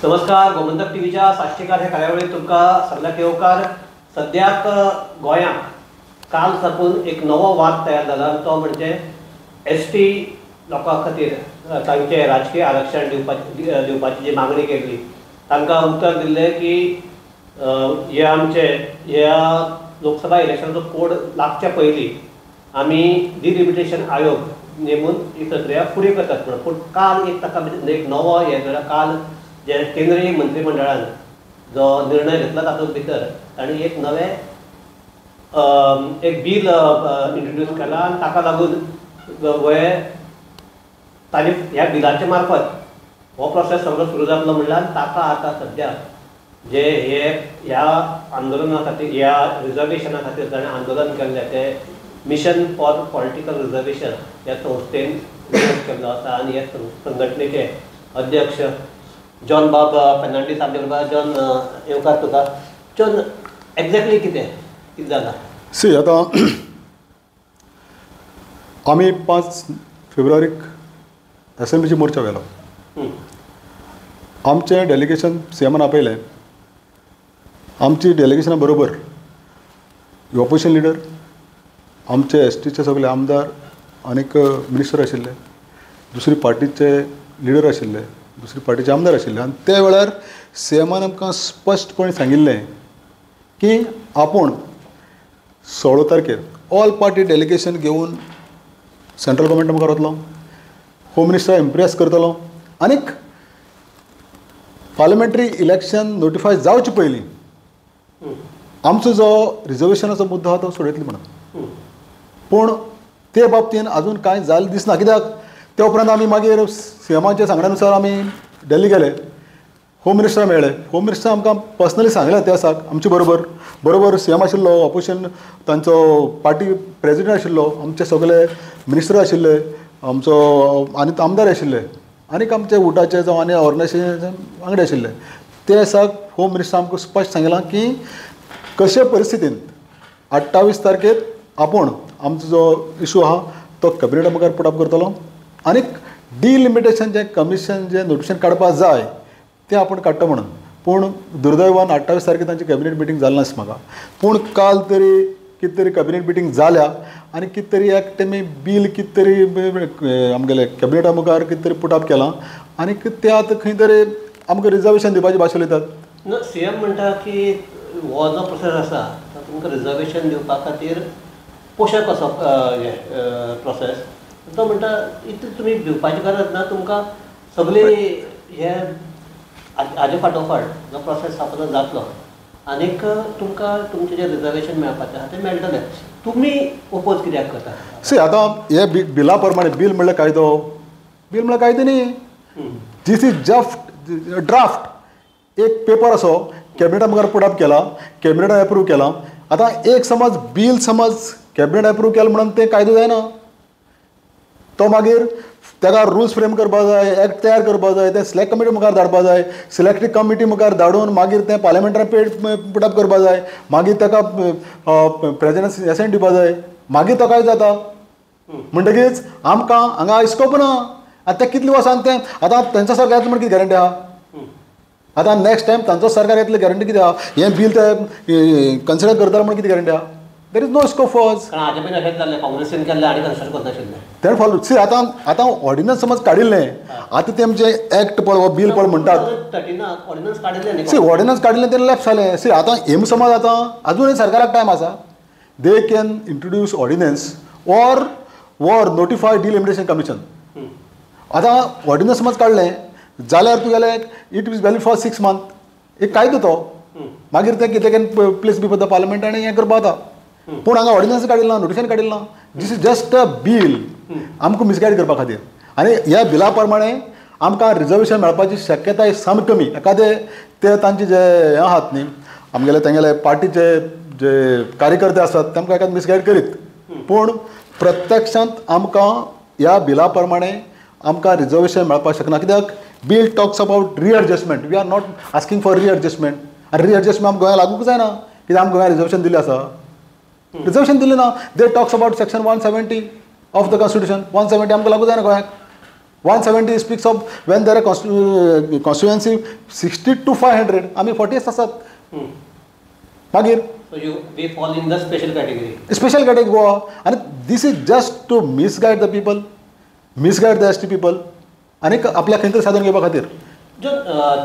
नमस्कार, गोमंतक टीव्हीच्या साश्टीकार ह्या कार्यावळीत तुमकां सगळ्यांक येवकार. सद्याक गोंयांत काल साकून एक नवो वाद तयार जाला, तो म्हणजे एस टी लोकां खातीर तांचें राजकीय आरक्षण दिवपाची जी मागणी केल्ली तांकां उतर दिल्लें की हे आमचे ह्या लोकसभा इलेक्शनाचो कोड लागच्या पयलीं आमी डिलिमिटेशन आयोग नेमून ही प्रक्रिया फुडें करतात म्हणून. पूण काल एक ताका एक नवो हें जाल्यार काल जे केंद्रीय मंत्रीमंडळान जो निर्णय घेतला तातूंत भितर तांणी एक नवें एक बील इंट्रोड्यूस केलां आनी ताका लागून गोंय तांणी ह्या बिलाच्या मार्फत हो प्रोसेस सगळो सुरू जातलो म्हणल्यार ताका आतां सद्या जे हे ह्या आंदोलना खातीर ह्या रिजर्वेशना खातीर ताणें आंदोलन केल्लें तें मिशन फॉर पॉलिटिकल रिजर्वेशन ह्या संस्थेन विरोध केल्लो आसा आनी ह्या संघटनेचे अध्यक्ष जॉन बाब फेर्नांडीस आमचे बरोबर. जॉन, येवकार तुका. जॉन, एक्झॅक्टली कितें कितें जालां? सी, आतां आमी 5 फेब्रुवारीक एसेंब्लीचे मोर्चा व्हेलो. आमचें डेलिगेशन सीएमान आपयलें. आमची डेलिगेशना बरोबर ऑपोजिशन लिडर, आमचे एस टीचे सगळे आमदार आनीक मिनिस्टर आशिल्ले, दुसरी पार्टीचे लिडर आशिल्ले, दुसरी पार्टीचे आमदार आशिल्ले. आनी त्या वेळार सीएमान आमकां स्पश्टपणे सांगिल्लें की आपूण 16 तारखेर ऑल पार्टी डेलिगेशन घेवन सेंट्रल गव्हर्मेंटा मुखार वतलो, होम मिनिस्टर इम्प्रेस करतलो आनीक पार्लमेंटरी इलेक्शन नोटिफाय जावचे पयलीं आमचो जो रिजर्वेशनाचो मुद्दो आहा तो सोडयतली म्हणून. पूण ते बाबतीन आजून कांय जालें दिसना. कित्याक त्या उपरांत आमी मागीर सीएमाच्या सांगण्या नुसार आमी दिल्ली गेले, होम मिनिस्टर मेळ्ळे. होम मिनिस्टर आमकां पर्सनली सांगलें त्या दिसाक आमचे बरोबर बरोबर सीएम आशिल्लो, ऑपोजिशन तांचो पार्टी प्रेजिडेंट आशिल्लो, आमचे सगळे मिनिस्टर आशिल्ले, आमचो आनी आमदार आशिल्ले आनीक आमचे उटाचे जावं आनी ऑर्गनायजेशन वांगडे आशिल्ले. ते दिसाक होम मिनिस्टर आमकां स्पश्ट सांगलां की कशे परिस्थितीन 28 तारखेर आपूण आमचो जो इशू आहा तो कॅबिनेटा मुखार पुट अप करतलो आनीक डिलिमिटेशन जें कमिशन जें नोटिफिकेशन काडपाक जाय तें आपूण काडटा म्हणून. पूण दुर्दैवान 28 तारखेर तांची कॅबिनेट मिटींग जाली नासली म्हाका. पूण काल तरी कितें तरी कॅबिनेट मिटींग जाल्या आनी कितें तरी एक तेमी बील कितें तरी आमगेले कॅबिनेटा मुखार कितें तरी पुट अप केलां आनीक ते आतां खंय तरी आमकां रिजर्वेशन दिवपाची भाशा उलयतात. ना, सीएम म्हणटा की हो जो प्रोसेस आसा तो तुमकां रिजर्वेशन दिवपा खातीर पोशक असो प्रोसेस. तो म्हणटा इतलें तुमी भिवपाची गरज ना, तुमकां सगळे हे हाजे फाटोफाट जो प्रोसेस आसा तो जातलो आनीक तुमकां तुमचें जें रिजर्वेशन मेळपाचें आसा तें मेळटलें. तुमी ओपोज कित्याक करता? सी, आतां हे बिला प्रमाणे, बील म्हणल्यार कायदो, बील म्हणल्यार कायदो न्ही. दीस is just draft, एक पेपर असो कॅबिनेटा मुखार पुट अप केला, कॅबिनेटान एप्रूव केला. आतां एक समज बील समज कॅबिनेट एप्रूव केलें म्हणून तें कायदो जायना, तो मागीर ताका रुल्स फ्रेम करपाक जाय, एक्ट तयार करपाक जाय, तें सिलेक्ट कमिटी मुखार धाडपाक जाय, सिलेक्ट कमिटी मुखार धाडून मागीर तें पार्लमेंटान पुट अप करपाक जाय, मागीर ताका प्रेजिडेंट एसेंट दिवपाक जाय, मागीर तो काय जाता. म्हणटकीच आमकां हांगा स्कोप ना. आतां तें कितले वर्सां तें आतां तांचो सरकार येतलें म्हण कितें गॅरंटी आहा? आतां नेक्स्ट टायम तांचो सरकार येतलें गॅरंटी कितें आहा? हें बील ते कन्सिडर करतले म्हण कितें गॅरंटी आहा? There is no scope for us. तेणें फॉलो सी आतां आतां ऑर्डिनन्स समज काडिल्लें, आतां ते आमचें एक्ट पळय हो बील पळय म्हणटात. सी, ऑर्डिनन्स काडिल्लें तें लॅप्स जालें. सी, आतां हेम समज आतां आजूनय सरकाराक टायम आसा, they can introduce ordinance or notify delimitation commission. आतां ऑर्डिनन्स समज काडलें जाल्यार तुगेलें it is valid for 6 month, एक कायदो तो मागीर तें कितें can place before the parliament आनी हें करपा जाता. पूण हांगा ऑर्डिनन्स काडिल्लें ना, नोटिफिकेशन काडिल्लें ना. This is just a bill आमकां मिसगायड करपा खातीर. आनी ह्या बिला प्रमाणे आमकां रिजर्वेशन मेळपाची शक्यताय सामकी कमी. एकादे ते तांचे जे हें आहात न्ही आमगेले तेंगेले पार्टीचे जे कार्यकर्ते आसात तेमकां एकादे मिसगायड करीत, पूण प्रत्यक्षांत आमकां ह्या बिला प्रमाणे आमकां रिजर्वेशन मेळपाक शकना. कित्याक bill talks about readjustment, we are not asking for readjustment. आनी रिएडजस्टमेंट आमकां गोंयांत लागूंक जायना, कित्याक आमकां गोंयांत रिजर्वेशन दिल्लें आसा. रिजर्वेशन दिलें ना. They talks about section 170 of the constitution. 170 आमकां लागू जायना गोंयांत. 170 speaks of when there are constituency 60 to 500, आमी 40 आसात. मागीर So you we fall in the special category. Special category Goa. आनी this is just to misguide the people, misguide the ST people आनी आपल्या खंय तरी साधून घेवपा खातीर. जो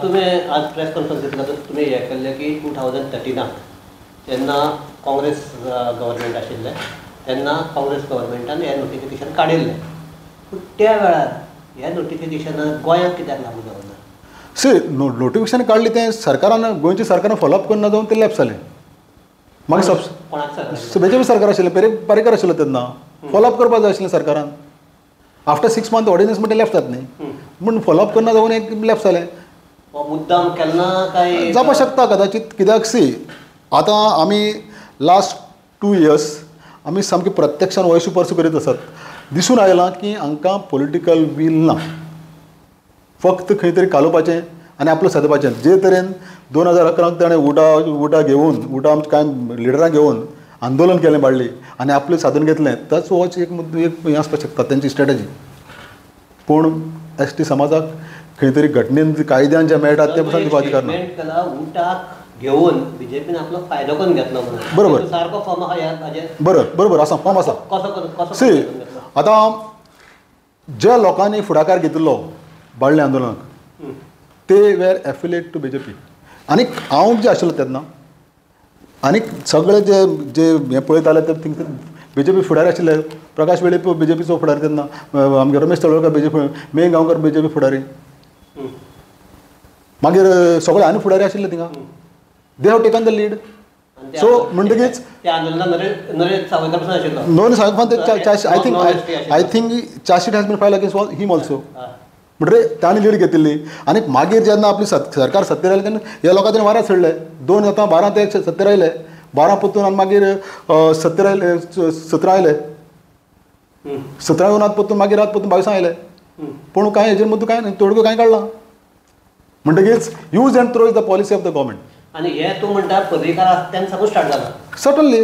तुवें आज प्रेस कॉन्फरन्स घेतला तर तुवें हें केल्लें की 2013 जेन्ना काँग्रेस गव्हर्मेंट आशिल्लें तेन्ना काँग्रेस गव्हर्मेंटान हें नोटिफिकेशन काडिल्लें, पूण त्या वेळार ह्या नोटिफिकेशनाक गोंयांत कित्याक लागू जावना? सी नोटिफिकेशन काडलें तें सरकारान, गोंयच्या सरकारान फॉलोअप करना जावन तें लॅप्स जालें. मागीर बीजेपी सरकार आशिल्लें, पर्रीकर आशिल्लो तेन्ना, फॉलोअप करपाक जाय आशिल्लें सरकारान. आफ्टर 6 मंथ ऑर्डिनन्स म्हणटा लॅप्स जाता न्ही, पूण फॉलोअप करना जावन एक लॅप्स जालें. मुद्दाम केन्ना काय जावपाक शकता कदाचित, कित्याक सी आतां आमी लास्ट 2 इयर्स आमी सामकी प्रत्यक्षान वयसू परसू करीत आसात. दिसून आयलां की हांकां पॉलिटिकल वील ना, फक्त खंय तरी कालोवपाचें आनी आपलो सादपाचें. जे तरेन 2011 ताणें उटा घेवन, उटा कांय लिडरां घेवन आंदोलन केलें बाळ्ळी आनी आपलें साधून घेतलें, ताचो होच एक मुद्दो, एक हें आसपाक शकता तेंची स्ट्रेटजी. पूण एस टी समाजाक खंय तरी घटनेन कायद्यान जें मेळटा तें पसून दिवपा अधिकार ना. उटाक घेवन बीजेपीन आपलो फायदो करून घेतलो म्हणून. बरोबर, सारको फॉर्म आहा हाजेर. बरोबर बरोबर आसा, फॉर्म आसा. कसो सी आतां ज्या लोकांनी फुडाकार घेतिल्लो बाळ्ळी आंदोलनाक ते वेर एफिलिएट टू बीजेपी. आनी हांव जे आशिल्लो तेन्ना आनी सगळे जे जे हें पळयताले ते थिंग बीजेपी फुडारी आशिल्ले. प्रकाश वेळीप बीजेपीचो फुडारी तेन्ना, आमगे रमेश तळवळकर बीजेपी, मेघ गांवकर बीजेपी फुडारी, मागीर सगळे आनी फुडारी आशिल्ले थिंगा. They have taken the lead. So म्हणटकीच Naresh Sawaikar I think chargesheet has been file against him also. म्हणटकीर तांणी लीड घेतिल्ली आनी मागीर जेन्ना आपली सरकार सत्तेर आयली तेन्ना ह्या लोकांनी वाऱ्यार सोडले. 2 आतां 12 ते सत्तेर आयले, 12 परतून आनी मागीर सत्तेर आयले, 17 आयले, 17 येवन आतां परतून मागीर आतां परतून 22 आयले. पूण कांय हेजेर मुद्दो कांय तोडगो कांय काडला. म्हणटकीच use and throw is the policy of the government. आनी हे तूं म्हणटा पर्रीकार आसा तेन्ना साकून स्टार्ट जाला. सर्टनली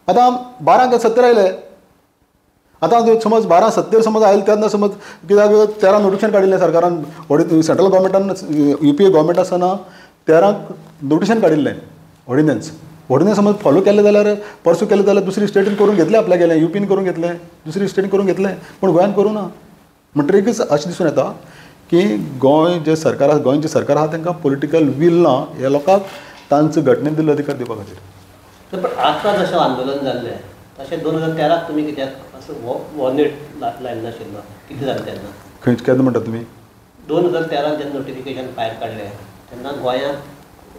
आतां 12 सत्तेर आयले, आतां समज 12 सत्तेर समज आयले तेन्ना समज कित्याक 13 नोटिफिकेशन काडिल्लें सरकारान, सेंट्रल गव्हर्मेंटान युपीए गव्हर्मेंट आसतना 13 नोटिफिकेशन काडिल्लें ऑर्डिनन्स. ऑर्डिनन्स समज फॉलो केलें जाल्यार, परसू केलें जाल्यार दुसरी स्टेटीन करून घेतलें आपल्यागेलें, युपीन करून घेतलें, दुसरी स्टेटीन करून घेतलें, पूण गोंयान करूं ना. म्हणटकीच अशें दिसून येता की गोंय जे सरकार आसा, गोंयचें सरकार आसा तांकां पॉलिटिकल वील ना ह्या लोकांक तांचो घटनेन दिल्लो अधिकार दिवपा खातीर. पण आतां जशें आंदोलन जाल्लें तशें 2013 तुमी कित्याक असो हो नेट लायनाशिल्लो? कितें जालें तेन्ना? खंय केन्ना म्हणटा तुमी? 2013 जेन्ना नोटिफिकेशन भायर काडलें तेन्ना गोंयांत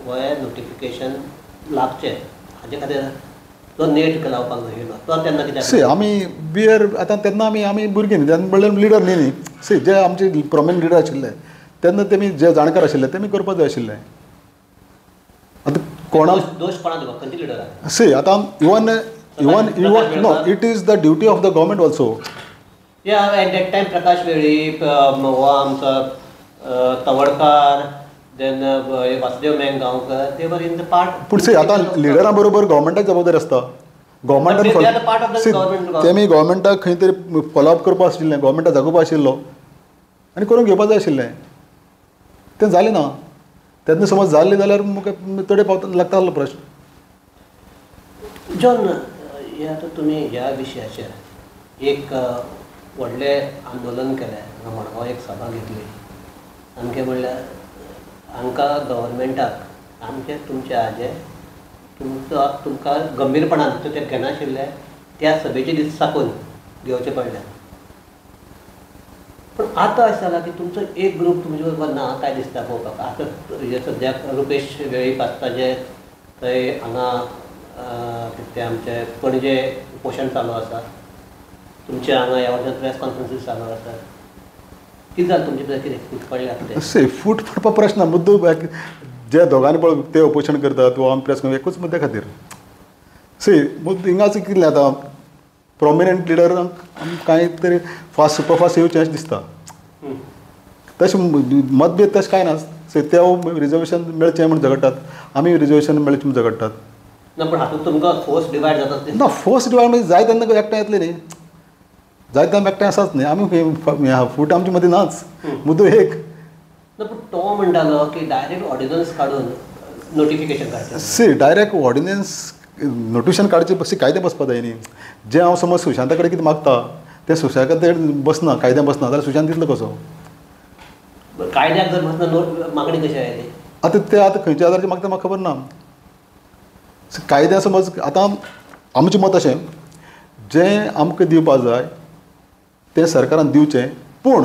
गोंयांत नोटिफिकेशन लागचें हाजे खातीर तो नेट लावपाक जाय तो तेन्ना कित्याक? सी आमी बी आर आतां तेन्ना आमी आमी भुरगीं न्ही, तेन्ना म्हणल्यार लिडर न्ही न्ही. सी जे आमचे प्रोमिनंट लिडर आशिल्ले तेन्ना तेमी जे जाणकार आशिल्ले तेमी करपाक जाय आशिल्लें. आतां कोणाक दोश कोणाक दिवप, खंयचे लिडराक? सी आतां even even even no, it is the duty of the government also. Yeah, at that time Prakash Velip, हो आमचो Tawadkar, then Vasudev Mayang Gaonkar, they were in the part. पूण सी आतां लिडरां बरोबर गव्हर्मेंटाक जबाबदारी आसता. गव्हर्मेंटान सी तेमी गव्हर्मेंटाक खंय तरी फॉलोअप करपा आशिल्लें, गव्हर्मेंटाक जागोवपा आशिल्लो आनी करून घेवपा जाय आशिल्लें. तें जालें ना तेन्ना. समज जाल्लें जाल्यार तडे पावता लागता आसलो प्रश्न. जॉन, हे आतां तुमी ह्या विशयाचेर एक व्हडलें आंदोलन केलें, हांगा मडगांव एक सभा घेतली. सामकें म्हणल्यार हांकां गव्हर्मेंटाक सामकें तुमच्या हाजें तुमचो तुमकां गंभीरपणान ते घेनाशिल्ले त्या सभेचे दीस साकून घेवचें पडलें. पूण आतां अशें जालां की तुमचो एक ग्रूप तुमचे बरोबर ना काय दिसता पळोवपाक. आतां हे सद्याक रुपेश वेळीप आसता जे थंय हांगा कितें आमचें पणजे उपोशण चालू आसा, तुमचे हांगा ह्या वर्सांत प्रेस कॉन्फरन्सीस चालू आसात. कितें जालें तुमचे भितर कितें फूट पडल्या? सी फूट पडपा प्रश्न ना, मुद्दो जे दोगांनी पळय ते उपोशण करतात वा आमी प्रेस एकूच मुद्द्या खातीर. सी मुद्दो हिंगाच कितें आतां प्रोमिनंट लिडरांक कांय तरी फास्ट सुपरफास्ट येवचें अशें दिसता. तशें मतभेद तशें कांय ना. सी ते रिजर्वेशन मेळचें म्हूण झगडटात, आमी रिजर्वेशन मेळचें म्हूण झगडटात. ना, पण हातूंत तुमकां फोर्स डिवायड जाता ना. फोर्स डिवायड म्हणजे जाय तेन्ना एकठांय येतले न्ही. जायते आमी एकठांय आसाच न्ही, आमी फूट आमचे मदीं नाच, मुद्दो एक. ना पूण तो म्हणटालो की डायरेक्ट ऑर्डिनन्स काडून नोटिफिकेशन काडचें. सी डायरेक्ट ऑर्डिनन्स नोटिफिकेशन काडचें बसी कायदे बसपा जाय न्ही. जें हांव समज सुशांता कडेन कितें मागता तें सुशांता कडेन बसना, कायद्यान बसना जाल्यार सुशांत दितलो कसो? कायद्याक जर बसना मागणी कशी आयली? आतां ते आतां खंयच्या आदाराचेर मागता म्हाका खबर ना. कायद्या समज आतां आमचें मत अशें, जें आमकां दिवपा जाय तें सरकारान दिवचें, पूण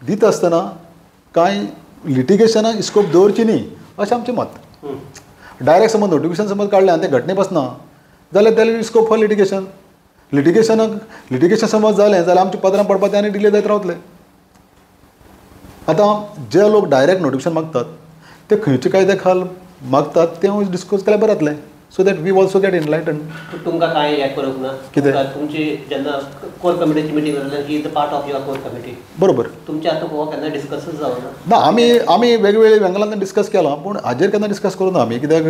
दिता आसतना कांय लिटिगेशनाक स्कोप दवरची न्ही अशें आमचें मत. डायरेक्ट समज नोटिफिकेशन समज काडलें आनी तें घटने बसना जाल्यार there is scope for litigation. लिटिगेशनाक litigation समज जालें जाल्यार आमच्या पदरान पडपा तें आनी डिले जायत रावतले. आतां जे लोक डायरेक्ट नोटिफिकेशन मागतात ते खंयच्या कायद्या खाल मागतात तें हांव डिस्कस केल्यार बरें जातलें, so that we also get enlighten. तुमकां कांय हें करूंक ना कितें? तुमची जेन्ना कोर कमिटीची मिटींग जाली he is the part of your core committee. बरोबर. तुमच्या आतां हो केन्ना डिस्कसूच जावना? ना, आमी आमी वेगवेगळे वेंगलांतल्यान डिस्कस केलां, पूण हाजेर केन्ना डिस्कस करूं ना आमी, कित्याक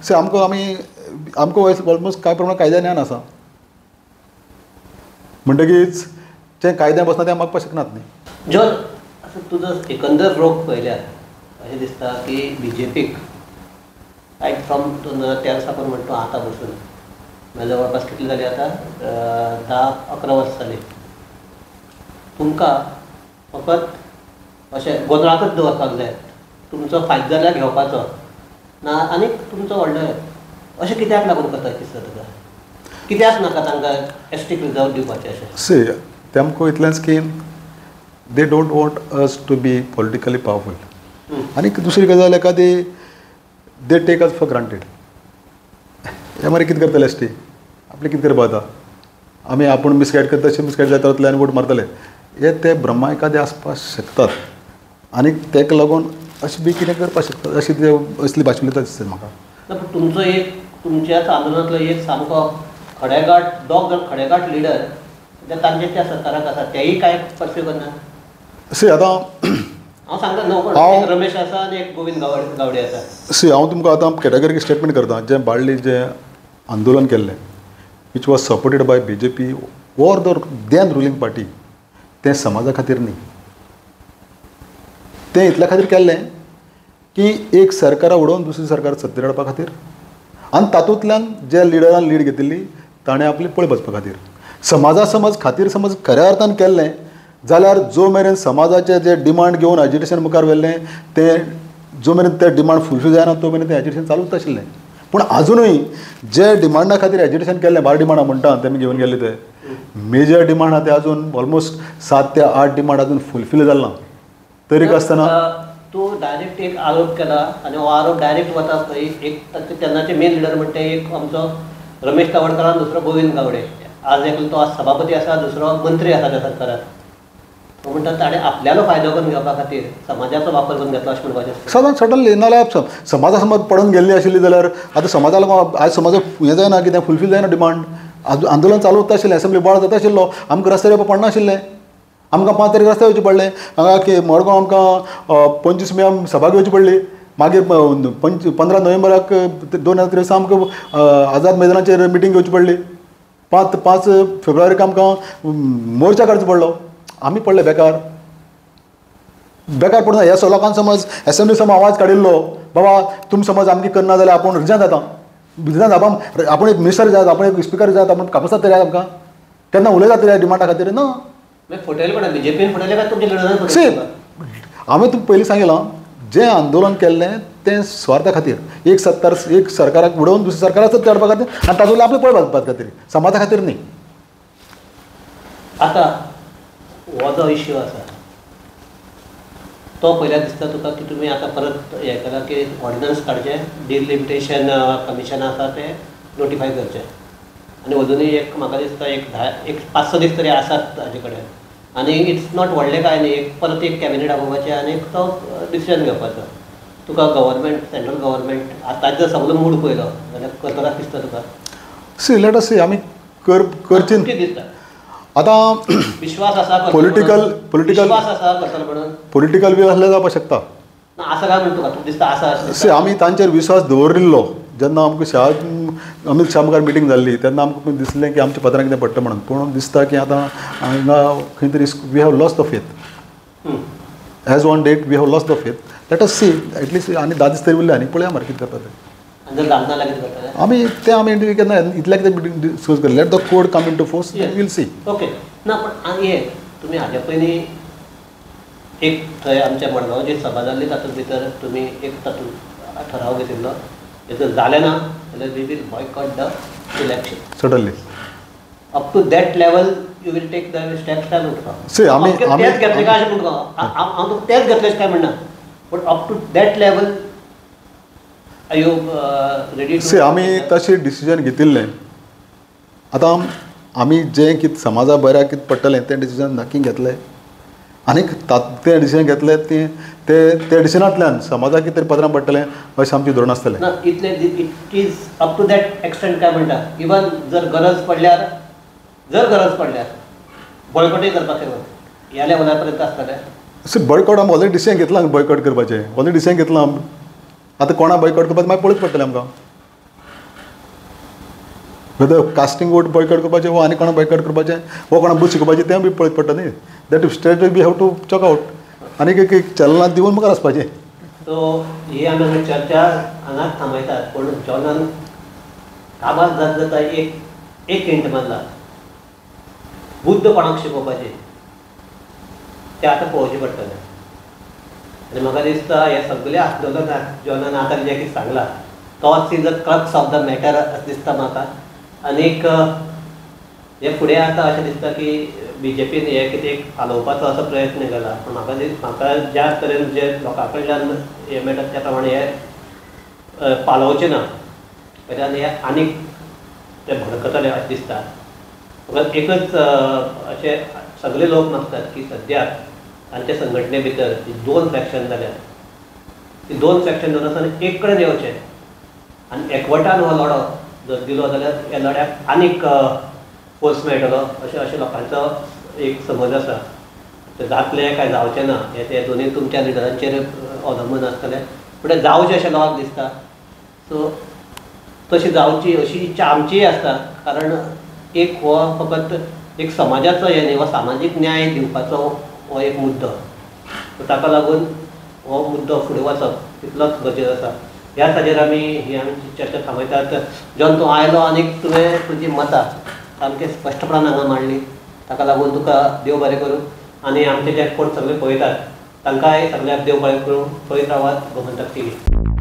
से आमकां आमी आमकां ऑलमोस्ट कांय प्रमाणांत कायद्या ज्ञान आसा, म्हणटकीच जें कायद्या बसना तें मागपाक शकनात न्ही. जॉन, आतां तुजो एकंदर रोग पळयल्यार अशें दिसता की B J pick right from 2013 साकून म्हणटा आतां बसून म्हळ्यार जवळपास कितली जाली आतां 10-11 वर्सां जालीं, तुमकां फकत अशें गोंदळाकच दवरपाक जाय, तुमचो फायदो जाल्यार घेवपाचो ना आनी तुमचो व्हडलो अशें कित्याक लागून करता दिसता तुका? कित्याक नाका तांकां एस टीक रिजर्व दिवपाचें अशें? सी तेमकां इतलेंच की they don't want us to be politically powerful. आनी दुसरी गजाल एकादी they take us for granted. हे मरे कितें करतले एस टी आपलें कितें करपा आतां, आमी आपूण मिसगायड करता तशें मिसगायड जाता वतले आनी वोट मारतले, हे ते भ्रमा एकादे आसपाक शकतात आनी ताका लागून अशें बी कितें करपाक शकतात अशें ते असली भाशण उलयता दिसता म्हाका. ना पूण तुमचो एक तुमच्याच आंदोलनांतलो एक सामको खडेगांठ दोग जाण खडेगांठ लिडर तांचे त्या सरकाराक आसा, तेय कांय पर्स्यू करना. सी आतां हांव सांगता न्हू, रमेश आसा आनी एक गोविंद गावडे आसा. सी हांव तुमकां आतां कॅटेगरीक स्टेटमेंट करता, जें बाळ्ळी जें आंदोलन केल्लें which was supported by B J P or the then ruling party, तें समाजा खातीर न्ही, तें इतल्या खातीर केल्लें की एक सरकारां उडोवन दुसरी सरकार सत्तेर हाडपा खातीर आनी तातूंतल्यान ज्या लिडरान लीड घेतिल्ली ताणें आपली पळ बसपा खातीर. समाजा समज खातीर समज खऱ्या अर्थान केल्लें जाल्यार जो मेरेन समाजाचे जे डिमांड घेवन एजिटेशन मुखार व्हेल्लें तें जो मेरेन ते डिमांड फुलफील जायना तो मेरेन तें एजिटेशन चालूच आशिल्लें. पूण आजुनूय जे डिमांडा खातीर एजिटेशन केल्लें, 12 डिमांडां म्हणटा तेमी घेवन गेल्ले, ते मेजर डिमांड आहा ते अजून ऑलमोस्ट 7 ते 8 डिमांड अजून फुलफील जाल ना. तरीक आसतना तूं डायरेक्ट एक आरोप केला आनी हो आरोप डायरेक्ट वता थंय एक तेन्नाचे मेन लिडर म्हणटा एक आमचो रमेश तवडकर आनी दुसरो गोविंद गावडे. आज एकलो तो आज सभापती आसा, दुसरो मंत्री आसा त्या सरकारात. तो म्हणटा ताणें आपल्यालो फायदो करून घेवपा खातीर समाजाचो वापर करून घेतलो अशें म्हणपाचें. सदांच सडनली नाजाल्यार समाजा समज पडून गेल्ली आशिल्ली जाल्यार आतां समाजा लागून आयज समाजा हें जायना कितें फुलफील जायना डिमांड, आंदोलन चालू उरता आशिल्लें, असेंब्ली बोवाळ जाता आशिल्लो, आमकां रस्त्यार येवपाक पडना आशिल्लें, आमकां 5 तारीख रस्त्यार येवचें पडलें, हांगा की मडगांव आमकां 25 मे सभा घेवची पडली, मागीर 15 नोव्हेंबराक 2023 आमकां आझाद मैदानाचेर मिटींग घेवची पडली, 5 फेब्रुवारीक आमकां मोर्चा काडचो पडलो. आमी पडले बेकार बेकार पडना. ह्या लोकांक समज एसेंब्ली समज आवाज काडिल्लो बाबा तुमी समज आमकी करना जाल्यार आपूण रिजान जाता, रिजान जावप आपूण एक मिनिस्टर जात, आपूण एक स्पिकर जात, आपूण कापसात तरी आमकां केन्ना उलयता तरी डिमांडा खातीर ना. सी हांवें तुमकां पयलीं सांगिलां जें आंदोलन केल्लें तें स्वार्था खातीर, एक सत्तार एक सरकाराक उडोवन दुसऱ्या सरकाराक सत्ता हाडपा खातीर आनी तातूंतल्यान आपलें पळ बांदपा खातीर, समाजा खातीर न्ही. आतां हो जो इश्यू आसा तो पयल्यार दिसता तुका की तुमी आतां परत हें केलां की ऑर्डिनन्स काडचें, डिलिमिटेशन कमिशन आसा तें नोटिफाय करचें आनी अजुनूय एक म्हाका दिसता एक 5-6 दीस तरी आसात ताजे कडेन आनी it's not व्हडलें कांय न्ही, एक परत एक कॅबिनेट आपोवपाचें आनी तो डिसिजन घेवपाचो. तुका गव्हर्मेंट सेंट्रल गव्हर्मेंट आतां जर सगळो मूड पळयलो जाल्यार करतना दिसता तुका? सी let us सी आमी करची दिसता आतां विश्वास आसा पॉलिटिकल पॉलिटिकल विश्वास आसा करतलो म्हणून पॉलिटिकल बी आसल्यार जावपाक शकता. ना आसा काय म्हणटा तुका दिसता आसा? सी आमी तांचेर विश्वास दवरिल्लो जेन्ना आमकां शाह अमीत शाह मुखार मिटींग जाल्ली तेन्ना आमकां दिसलें की आमच्या पत्रांक कितें पडटा म्हणून. पूण दिसता की आतां हांगा खंय तरी we have lost the faith. As on date we have lost the faith. Let us see at least आनी 10 दीस तरी उरले आनी पळया मरे कितें करता ते. आमी ते आमी केन्ना इतल्या कितें मिटींग डिस्कस करले. Let the code come into force, we'll see. Okay ना, पण आनी हे तुमी हाज्या पयलीं एक थंय आमच्या मडगांव जी सभा जाल्ली तातूंत भितर तुमी एक तातूंत ठराव घेतिल्लो, जर जालें ना जाल्यार we will boycott the election. Certainly up to that level you will take the steps काय म्हणटा? सी आमी तेच घेतले काय अशें म्हणटा हांव तुका, तेच घेतले काय म्हणना, but up to that level are you ready? See आमी तशें डिसिजन घेतिल्लें. आतां आमी जें कितें समाजा बऱ्याक कितें पडटलें तें डिसिजन नक्की घेतलें आनीक तें डिसिजन घेतलें तें ते डिसिजनांतल्यान समाजाक कितें तरी पत्रां पडटलें अशें आमचें धोरण आसतलें. ना इतलें it is up to that extent काय म्हणटा? इवन जर गरज पडल्यार, जर गरज पडल्यार बॉयकॉटूय करपाक शकता ह्या लेवला पर्यंत आसतलें? सी बॉयकॉट आमी ऑलरेडी डिसिजन घेतलां, बॉयकॉट करपाचें ऑलरेडी डिसिजन घेतलां आमी. आतां कोणा बॉयकॉट करपाचें मागीर पळोवचें पडटलें आमकां. वेदर कास्टिंग वोट बॉयकॉट करपाचें वो आनी कोणा बॉयकॉट करपाचें वो कोणा बूथ शिकोवपाचें तें बी पळोवचें पडटा न्ही. That state we have to check out आनी एक चलना दिवन मुखार वचपाचें. सो ही आमी चर्चा हांगाच थांबयतात, पूण जॉनान काबार जात जाता एक एक हिंट मारला, बुद्ध कोणाक शिकोवपाचें तें आतां पळोवचें पडटलें. आनी म्हाका दिसता ह्या सगल्या आंदोलनाक जॉनान आतां जें कितें सांगलां तोच is a crux of the matter अशें दिसता म्हाका. आनीक हे फुडें आतां अशें दिसता की बी जे पीन हें कितें एक हालोवपाचो असो प्रयत्न केला, पूण म्हाका ज्या तरेन जे लोकां कडल्यान हें मेळटा त्या प्रमाणे हें पालोवचें ना, वेल्यान हें आनीक तें भडकतलें अशें दिसता. फकत एकच अशें सगळे लोक मागतात की सद्याक तांच्या संघटने भितर दोन फ्रॅक्शन जाल्यात, ती दोन फ्रॅक्शन जावन आसतना एक कडेन येवचें आनी एकवटान हो लढो जर दिलो जाल्यार ह्या लढ्याक आनीक फोर्स मेळटलो अशें अशें लोकांचो एक समज आसा. तें जातलें काय जावचें ना हें ते दोनूय तुमच्या लिडरांचेर अवलंबून आसतलें, पूण तें जावचें अशें लोकांक दिसता. सो तशी जावची अशी इच्छा आमचीय आसता, कारण एक हो फकत एक समाजाचो हें न्ही, हो सामाजीक न्याय दिवपाचो हो एक मुद्दो. ताका लागून हो मुद्दो फुडें वचप तितलोच गरजेचो आसा. ह्याच हाजेर आमी ही आमची चर्चा थांबयतात. जॉन, तूं आयलो आनी तुवें तुजी मतां सामकें स्पश्टपणान हांगा मांडली, ताका लागून तुका देव बरें करूं. आनी आमचे जे कोण सगळे पळयतात तांकांय सगळ्यांक देव बरें करूं. पळयत रावात गोमंतक टीव्ही.